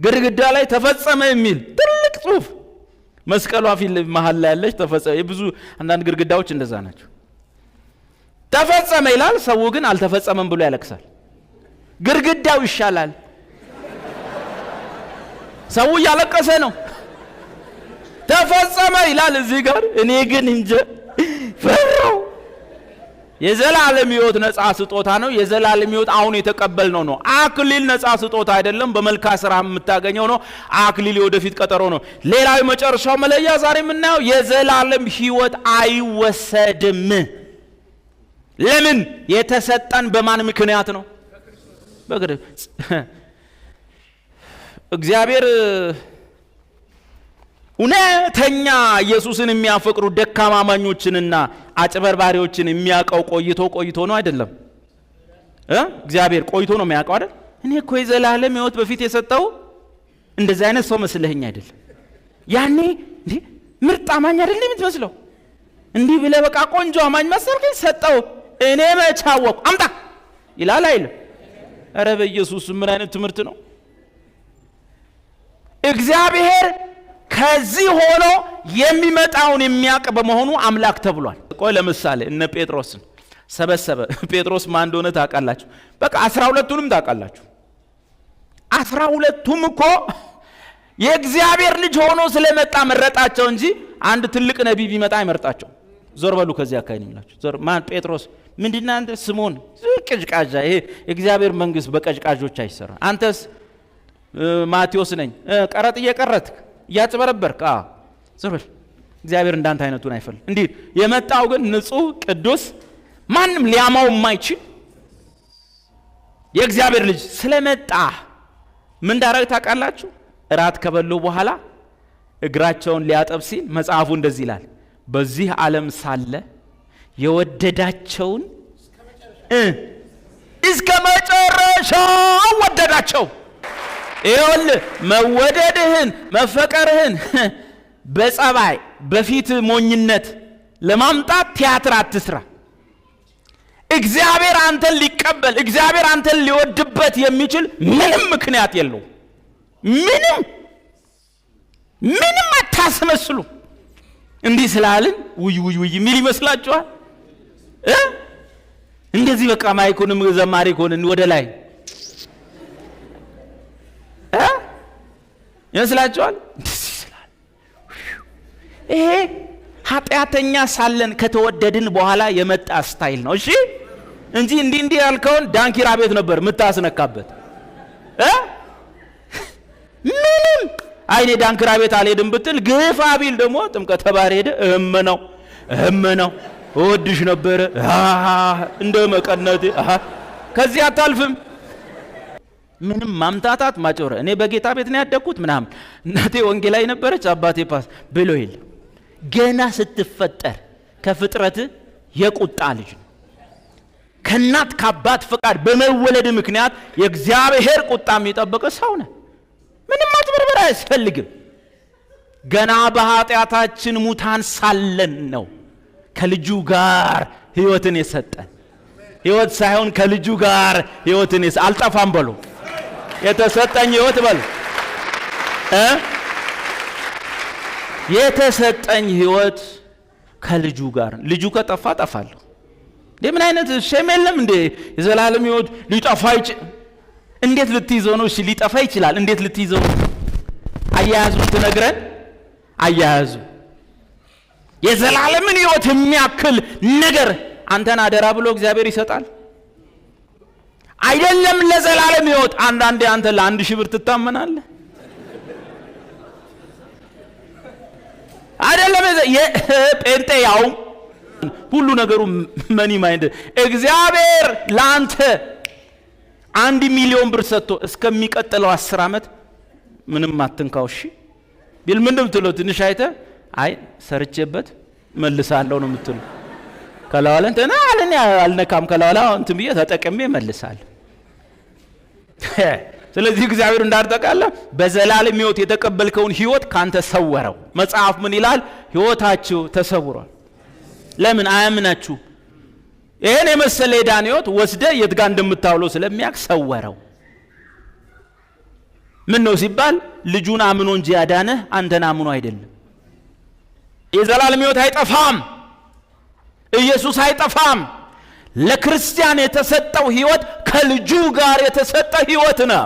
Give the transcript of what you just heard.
ግድግዳ ላይ ተፈጸመ የሚል ትልቅ ጽሁፍ መስቀሏ ፊት መሀል ላይ ያለች ተፈጸመ። ብዙ አንዳንድ ግድግዳዎች እንደዛ ናቸው። ተፈጸመ ይላል፣ ሰው ግን አልተፈጸመም ብሎ ያለቅሳል። ግድግዳው ይሻላል። ሰው እያለቀሰ ነው። ተፈጸመ ይላል እዚህ ጋር። እኔ ግን እንጀ ፈራው። የዘላለም ሕይወት ነፃ ስጦታ ነው። የዘላለም ሕይወት አሁን የተቀበልነው ነው። አክሊል ነፃ ስጦታ አይደለም፣ በመልካም ስራ የምታገኘው ነው። አክሊል የወደፊት ቀጠሮ ነው። ሌላው የመጨረሻው መለያ ዛሬ የምናየው የዘላለም ሕይወት አይወሰድም። ለምን? የተሰጠን በማን ምክንያት ነው? እግዚአብሔር እውነተኛ ኢየሱስን የሚያፈቅሩ ደካማ አማኞችንና አጭበርባሪዎችን የሚያውቀው ቆይቶ ቆይቶ ነው አይደለም? እግዚአብሔር ቆይቶ ነው የሚያውቀው አይደል? እኔ እኮ የዘላለም ሕይወት በፊት የሰጠው እንደዚህ አይነት ሰው መስለኸኝ አይደለም። ያኔ እንዴ ምርጥ አማኝ አይደል የምትመስለው? እንዲህ ብለህ በቃ ቆንጆ አማኝ መሰልከኝ፣ ሰጠው። እኔ መች አወቅኩ? አምጣ ይላል አይልም? ኧረ በኢየሱስ ምን አይነት ትምህርት ነው? እግዚአብሔር ከዚህ ሆኖ የሚመጣውን የሚያውቅ በመሆኑ አምላክ ተብሏል። ቆይ ለምሳሌ እነ ጴጥሮስን ሰበሰበ። ጴጥሮስ ማን እንደሆነ ታውቃላችሁ? በቃ 12ቱንም ታውቃላችሁ። 12ቱም እኮ የእግዚአብሔር ልጅ ሆኖ ስለመጣ መረጣቸው እንጂ አንድ ትልቅ ነቢይ ቢመጣ አይመርጣቸው። ዞር በሉ ከዚህ አካባቢ ነው የሚላቸው። ዞር ማን? ጴጥሮስ ምንድነው አንተ ስምዖን ቀዥቃዣ፣ ይሄ የእግዚአብሔር መንግስት በቀዥቃዦች አይሰራ። አንተስ ማቴዎስ ነኝ፣ ቀረጥ እየቀረጥክ እያጭበረበርክ፣ ዞር በል፣ እግዚአብሔር እንዳንተ አይነቱን አይፈልግም። እንዲህ የመጣው ግን ንጹህ ቅዱስ ማንም ሊያማው የማይችል የእግዚአብሔር ልጅ ስለመጣ ምን እንዳደረገ ታውቃላችሁ? እራት ከበሉ በኋላ እግራቸውን ሊያጠብ ሲል መጽሐፉ እንደዚህ ይላል፣ በዚህ ዓለም ሳለ የወደዳቸውን እስከ መጨረሻው ወደዳቸው። ይኸውልህ መወደድህን መፈቀርህን በጸባይ በፊት ሞኝነት ለማምጣት ቲያትር አትስራ። እግዚአብሔር አንተን ሊቀበል እግዚአብሔር አንተን ሊወድበት የሚችል ምንም ምክንያት የለውም። ምንም ምንም አታስመስሉ። እንዲህ ስላልን ውይ ውይ ውይ የሚል ይመስላችኋል? እንደዚህ በቃ ማይኩንም ዘማሪ ከሆንን ወደ ላይ ይመስላችኋል? እንደዚህ ስላል ይሄ ኃጢአተኛ ሳለን ከተወደድን በኋላ የመጣ style ነው። እሺ እንጂ እንዲህ እንዲህ ያልከውን ዳንኪራ ቤት ነበር የምታስነካበት። ምንም አይኔ ዳንኪራ ቤት አልሄድም ብትል ግፋ ቢል ደግሞ ጥምቀተ ባህር ሄደ እህም ነው እህም ነው እወድሽ ነበረ እንደ መቀነቴ ከዚህ አታልፍም። ምንም ማምታታት ማጮረ እኔ በጌታ ቤት ነው ያደግኩት ምናምን እናቴ ወንጌላዊ ነበረች አባቴ ፓስ ብሎ የለ። ገና ስትፈጠር ከፍጥረት የቁጣ ልጅ ነው። ከእናት ከአባት ፈቃድ በመወለድ ምክንያት የእግዚአብሔር ቁጣ የሚጠብቅ ሰው ነህ። ምንም ማጭበርበር አያስፈልግም። ገና በኃጢአታችን ሙታን ሳለን ነው ከልጁ ጋር ሕይወትን የሰጠን። ሕይወት ሳይሆን ከልጁ ጋር ሕይወትን አልጠፋም በሉ፣ የተሰጠኝ ሕይወት በሉ፣ የተሰጠኝ ሕይወት ከልጁ ጋር። ልጁ ከጠፋ ጠፋለሁ። እንዴ ምን አይነት shame የለም እንዴ? የዘላለም ሕይወት ሊጠፋ ይችላል። እንዴት ልትይዘው ነው? እሺ ሊጠፋ ይችላል። እንዴት ልትይዘው ነው? አያያዙ ትነግረን። አያያዙ የዘላለምን ሕይወት የሚያክል ነገር አንተን አደራ ብሎ እግዚአብሔር ይሰጣል አይደለም? ለዘላለም ሕይወት አንዳንዴ አንተ ለ1,000 ብር ትታመናለህ አይደለም? ጴንጤ ያው ሁሉ ነገሩ money mind። እግዚአብሔር ለአንተ 1 ሚሊዮን ብር ሰጥቶ እስከሚቀጥለው 10 ዓመት ምንም አትንካው እሺ ቢል ምንድን የምትለው? ትንሽ አይተህ አይ ሰርቼበት መልሳለሁ ነው የምትለው። ከላዋለ እንትን አለ አልነካም ከላዋለ እንትን ብዬ ተጠቅሜ መልሳለሁ። ስለዚህ እግዚአብሔር እንዳርጠቃለ በዘላለም ሕይወት የተቀበልከውን ሕይወት ካንተ ሰወረው። መጽሐፍ ምን ይላል? ሕይወታችሁ ተሰውሯል። ለምን አያምናችሁ? ይሄን የመሰለ የዳን ሕይወት ወስደ የት ጋር እንደምታውለው ስለሚያውቅ ሰወረው። ምን ነው ሲባል ልጁን አምኖ እንጂ ያዳነህ አንተን አምኖ አይደለም። የዘላለም ሕይወት አይጠፋም። ኢየሱስ አይጠፋም። ለክርስቲያን የተሰጠው ሕይወት ከልጁ ጋር የተሰጠ ሕይወት ነው።